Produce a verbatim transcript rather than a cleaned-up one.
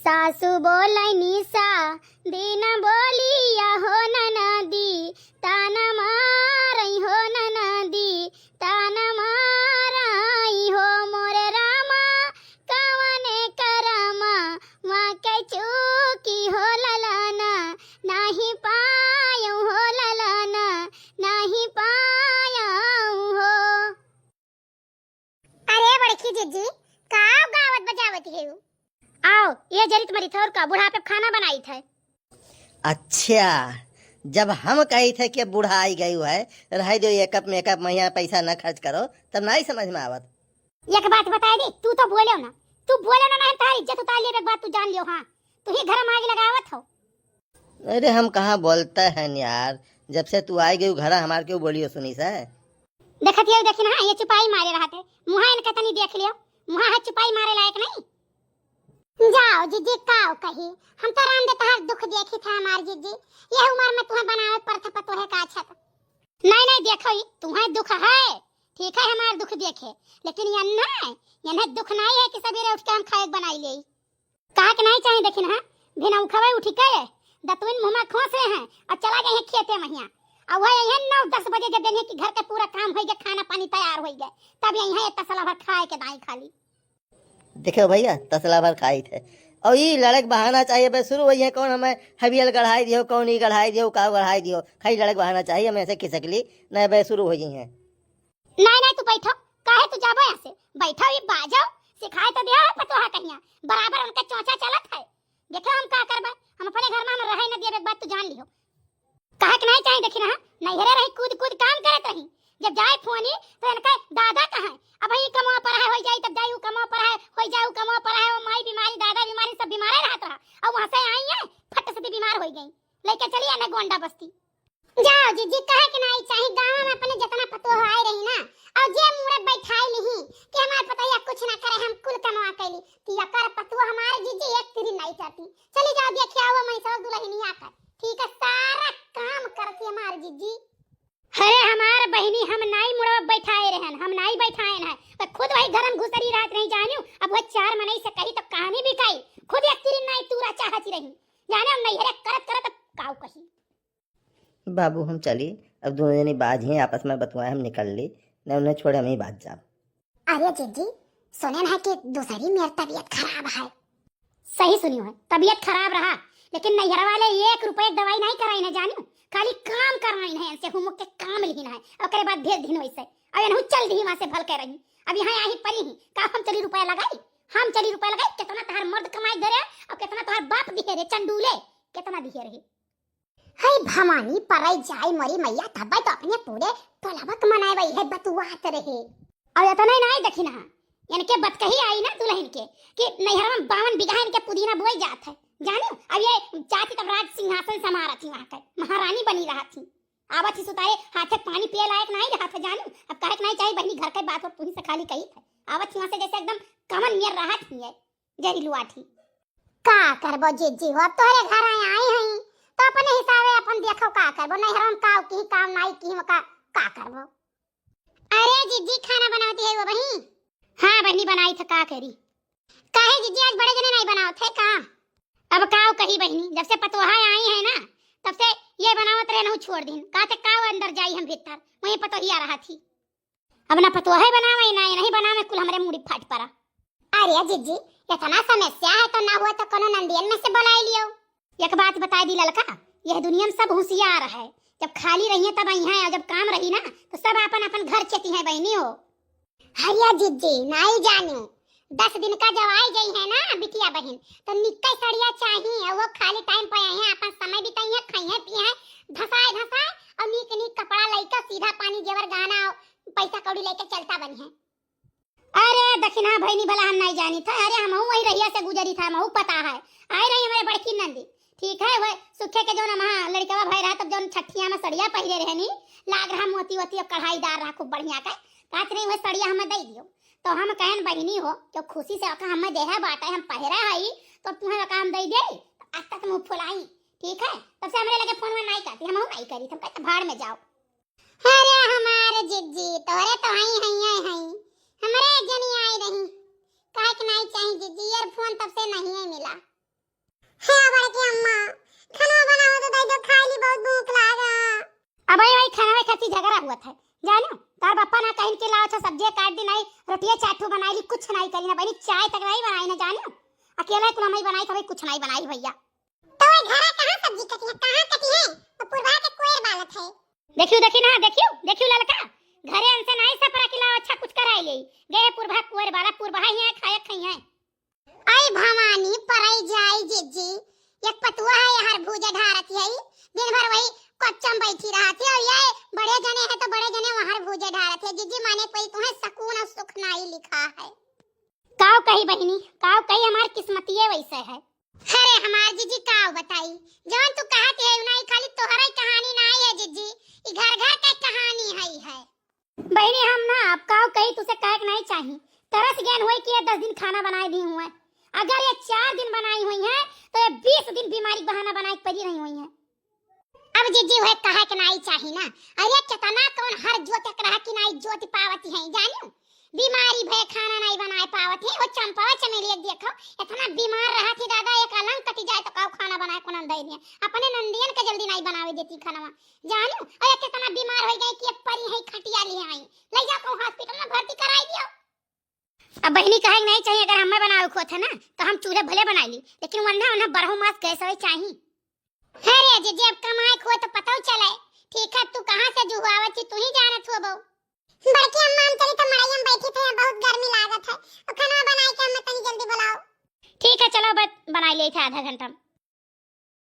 सासु बोलैनी सा दिन बोलिया हो ननदी, ताना मारई हो ननदी, ताना मारई हो मोरे रामा, कवने करमा मा के चूकी हो ललना, नाही पायऊ हो ललना, नाही पायऊ हो। अरे बड़की जिज्जी, का गावत बजावत हेउ? आओ, ये जरित मरित है और का, बुढ़ापे खाना बनाइत है। अच्छा, जब हम कहित है कि बुढ़ाई गई है, रह दो, ये कप मेकअप महिया पैसा न खर्च करो, तब नाई समझ में आवत। एक बात बताई दी, तू तो बोलेउ ना, तू बोलेउ ना, नहीं तारी इज्जत उतार लेबे के बाद तू जान लियो। हाँ, तू ही घर में आग लगावत हो। अरे हम कहाँ बोलते हैं यार, जब से तू आई गई घरा हमार क्यों बोलियो सुनी से। देखत हियो, देखी ना, ये चुपाई मारे रहत है, मुहा इनका तनी देख लियो, मुहा है चुपाई मारे लायक नहीं। जाओ जिज्जी, काव कही, हम तो राम दे तहार दुख देखी था हमार जिज्जी, यह उम्र में तुम्हें बनावे पड़त पतोहे का छत। नहीं, नहीं, देखो ही, तुम्हें दुख है, ठीक है, हमार दुख देखे, लेकिन यन्ना, यन्ना दुख नहीं है कि सवेरे उठ के हम खाए बनाई ले। काहे के नहीं चाही, देखिन, हाँ, भिनउखवे उठी के दतुइन मुँह में खोस रहे हैं और चला गए हैं खेते महिया। और वह यही नौ दस बजे जब देने कि घर के पूरा काम होई गए, खाना पानी तैयार होई गए, तब यही है तसला भर खाए के दाई खाली। देखो भैया, तसला भर खाई थे। और ये लड़क बहाना चाहिए बे, शुरू हुई है कौन हमें हबियल गढ़ाई दियो, कौन ई गढ़ाई दियो, काव गढ़ाई दियो, खाली लड़क बहाना चाहिए, हमें ऐसे खिसक ली, नहीं बे, शुरू हो गई है। नहीं, नहीं, तू बैठो, काहे तू जाबो यहाँ से? बैठो, ई बाजो, सिखाए तो दिया है पतोहा कहिया, बराबर उनके चोंचा चलत है। देखो हम का करबे, हम अपने घर में हम रहे न दिए, एक बात तू जान लियो। काहे के नहीं चाही, देखी ना, नैहरे रही, कूद कूद काम करत रही, जब जाए फोनी तो इनका दादा कहाँ, अब ई कमवा पर है, होई जाई, तब जाई उ कमवा पर है, होई जाई उ कमवा पर है, वो माई बीमारी, दादा बीमारी, सब बीमारे रहत रहा, और वहाँ से आई है, फट से बीमार हो गई, लेके चली है ना गोंडा बस्ती। जाओ जिज्जी, कहे के नाई चाही, गाँव में अपने जितना पतोह आए रही ना, और जे मुड़े बैठाई लिही कि हमार पतोहिया कुछ ना करे, हम कुल कमवा कैली, तो यकर पतोह हमारे जिज्जी एक तिरी नाई करती। चली जाओ, देखिया वो मैं सब दुल्हनिया कर, ठीक है, सारा काम करती हमार जिज्जी। अरे हमार बहिनी, हम नाई मुड़वा बैठाए रहन, हम नाई बैठाए हैं, तो खुद वही घर में घुसरी रहत नहीं जानियो। अब वह चार मनई से कही तो कहानी भी कही, खुद एक तिरी नाई तूरा चाहती रही, जाने हम नैहरे करत करत काऊ कही। बाबू, हम चली, अब दोनों जनी बाज ही आपस में बतुआए, हम निकल ली, न उन्हें छोड़े हम ही बाज जाब। अरे जिज्जी, सुने ना कि दूसरी मेर तबीयत खराब है। सही सुनी है, तबीयत खराब रहा, लेकिन नैहर वाले एक रुपये की दवाई नहीं कराई ना जानियो, खाली काम करवाई है, इनसे हुमुक के काम लिहिन है, ओकरे बाद भेज दिन वैसे, और इनहू चल दी वहाँ से भल के रही। अब यहाँ आई परी ही, का हम चली रुपया लगाई, हम चली रुपया लगाई, कितना तहार मर्द कमाई दे रहे, और कितना तहार बाप दिहे रे चंडूले, कितना दिहे रहे। हई भवानी परई जाई मोरी मैया, तब्बे तो अपने पूरे टोलबक मनाए वही है बतुआत रहे। और इतना ही नहीं देखी ना, इनके बतकही आई ना दुल्हन के कि नैहर में बावन बीघा इनके पुदीना बोई जात है, जानियो। अब ये चाहती तब राज सिंहासन समारत ही वहाँ के महारानी बनी रहत ही। आवत ही सुतारे हाथे पानी पिए लायक नहीं रहत है, जानियो। अब कहे के नहीं चाहिए बहनी, घर के बात हो तुही से खाली कही है, आवत ही वहाँ से जैसे एकदम कमन नियर रहत ही है। जहरीलू आठी। का करबो जिज्जी हो, अब तोहरे घर आए, आई हई, तो अपने हिसाबे अपन देखो का करबो, नैहरों में का की काम नाई की का, का करबो। अरे जिज्जी, खाना बनावती है वो बही? हाँ बहनी, बनाई था, का करी? काहे जिज्जी, आज बड़े जने नहीं बनावत है का? अब का कही बहनी, जब से पतोहा आई है ना, तब से ये बनावत रहे, नहु छोड़ दिन, का ते का अंदर जाई हम भीतर, वहीं पतोहिया रहा थी। अब ना पतोहे बनावे, ना ये नहीं बनावे, कुल हमरे मूड़ी फाट पड़ा। अरे जिज्जी, इतना समस्या है तो ना हुआ तो कोनो नंदियन में से बुलाई लियो। एक बात बताई दी ललका, यह दुनिया में सब होशियार है, जब खाली रहिए तब आई हैं, और जब काम रही ना तो सब अपन अपन घर चेती हैं बहनी हो। अरे जिज्जी, नाई जानी, दस दिन का जब आई गई है ना बिटिया बहन, तो निक्के सड़िया चाहिए, और वो खाली टाइम पे आई हैं, अपन समय बिताई हैं, खाई हैं, पी हैं, धसाए धसाए, और नीक नीक कपड़ा लइका सीधा पानी जेवर गहना पैसा कौड़ी लेके चलता बनी है। अरे दखिना भैनी भला हम नहीं जानी था, अरे हमहू वही रहिया से गुजरी था, हमहू पता है। आए रही हमारे बड़की नंदी, ठीक है, वह सुखे के जौन हमारा लड़कवा भाई रहा, तब जौन छठिया में सड़िया पहिरे रहनी, लाग रहा मोती वोती और कढ़ाईदार रहा, खूब बढ़िया का। कहत रही, "वह सड़िया हमें दे दियो।" तो हम कहन, "बहिनी हो, जो खुशी से ओका हमें देहे बाटे, हम पहिरे हई, तो तुम्हें ओका हम दे दे।" तो आज तक मुँह फुलाई, ठीक है, तब से हमरे लगे फोन में नहीं करती, हमहू नहीं करी, तुम कहते भाड़ में जाओ। अरे हमारे जिज्जी, तोरे तो हई, हई, हई, हई। हमरे जनी आई रही। काहे के नहीं चाही जिज्जी, earphone तब से नहीं है मिला। हे बड़की अम्मा, खाना बनाओ तो दे दो, खाई ली, बहुत भूख लागा। अब वही, वही खाना में खातिर झगड़ा हुआ था, जानो? तार पापा ना कहीं के लाओ था, सब्जी काट दी, नहीं रोटियां चार ठो बनाई ली, कुछ नहीं करी ना बहनी, चाय तक नहीं बनाई ना, जानो? अकेला कुल हमही बनाई, कभी कुछ नहीं बनाई भैया। तो ये घरा कहाँ सब्जी कटी है, कहाँ कटी है? तो पुरवा के कोयर बालत है। देखियो, देखी ना, देखियो, देखियो ललका, घरे अनसे नहीं सपरा के लाओ, अच्छा कुछ कराई ले। गए पुरवा कोयर बाला, पुरवा ही है, खाए खाई है। आई भवानी, परई जाई जिज्जी, एक पतुआ है, हर भूजे ढारत है, दिन भर वही कच्चम बैठी रहत है, और ये बड़े जने हैं तो बड़े जने वहाँ भूजे ढारत है। जिज्जी, माने कोई तुम्हें सुकून और सुख नहीं लिखा है। काव कही बहिनी, काव कही, हमार किस्मतिये वैसे है। अरे हमार जिज्जी, काव बताई, जवन तू कहत है, उ नहीं खाली तोहरे कहानी नहीं है जिज्जी, ई घर घर के कहानी है, है। बहिनी, हम ना अब काव कही, तुसे कहे के नहीं चाही। तरस गैन होई कि ये दस दिन खाना बनाए दी हुए, अगर ये चार दिन बनाई हुई है तो ये बीस दिन बीमारी के बहाना बनाए के पड़ी रही हुई है। अब जिज्जी वह कहे के नाई चाही ना। अरे कितना कौन हर जोत एक रहा कि नाई जोत पावती है, जानियो? बीमारी भय खाना नाई बनाए पावत है। वो चंपवा चमेली एक देखो, इतना बीमार रहा थी दादा, एक अलंग कटी जाए तो काव खाना बनाए को नंद दे दिया। अपने नंदियन के जल्दी नाई बनावे देती खाना, जानियो? और एक कितना बीमार हो गए कि एक परी है खटिया ले आई, ले जाओ कहूँ हॉस्पिटल में भर्ती कराई दियो। अब बहिनी कहे के नहीं चाहिए, अगर हमें बनावे को होत है ना तो हम चूल्हे भले बनाई ली, लेकिन वन्ना वन्ना बरहु मास गैस होए चाही। अरे जिज्जी, अब कमाए को तो पता चले। ठीक है, तू कहाँ से जुहुआवत थी, तू ही जानत हो बहू। बड़की अम्मा, हम चली तो मड़ई में बैठी थे, बहुत गर्मी लागत है, और खाना बनाए के हमें तनी जल्दी बुलाओ। ठीक है, चलो, बस बनाई ले थे आधा घंटा में।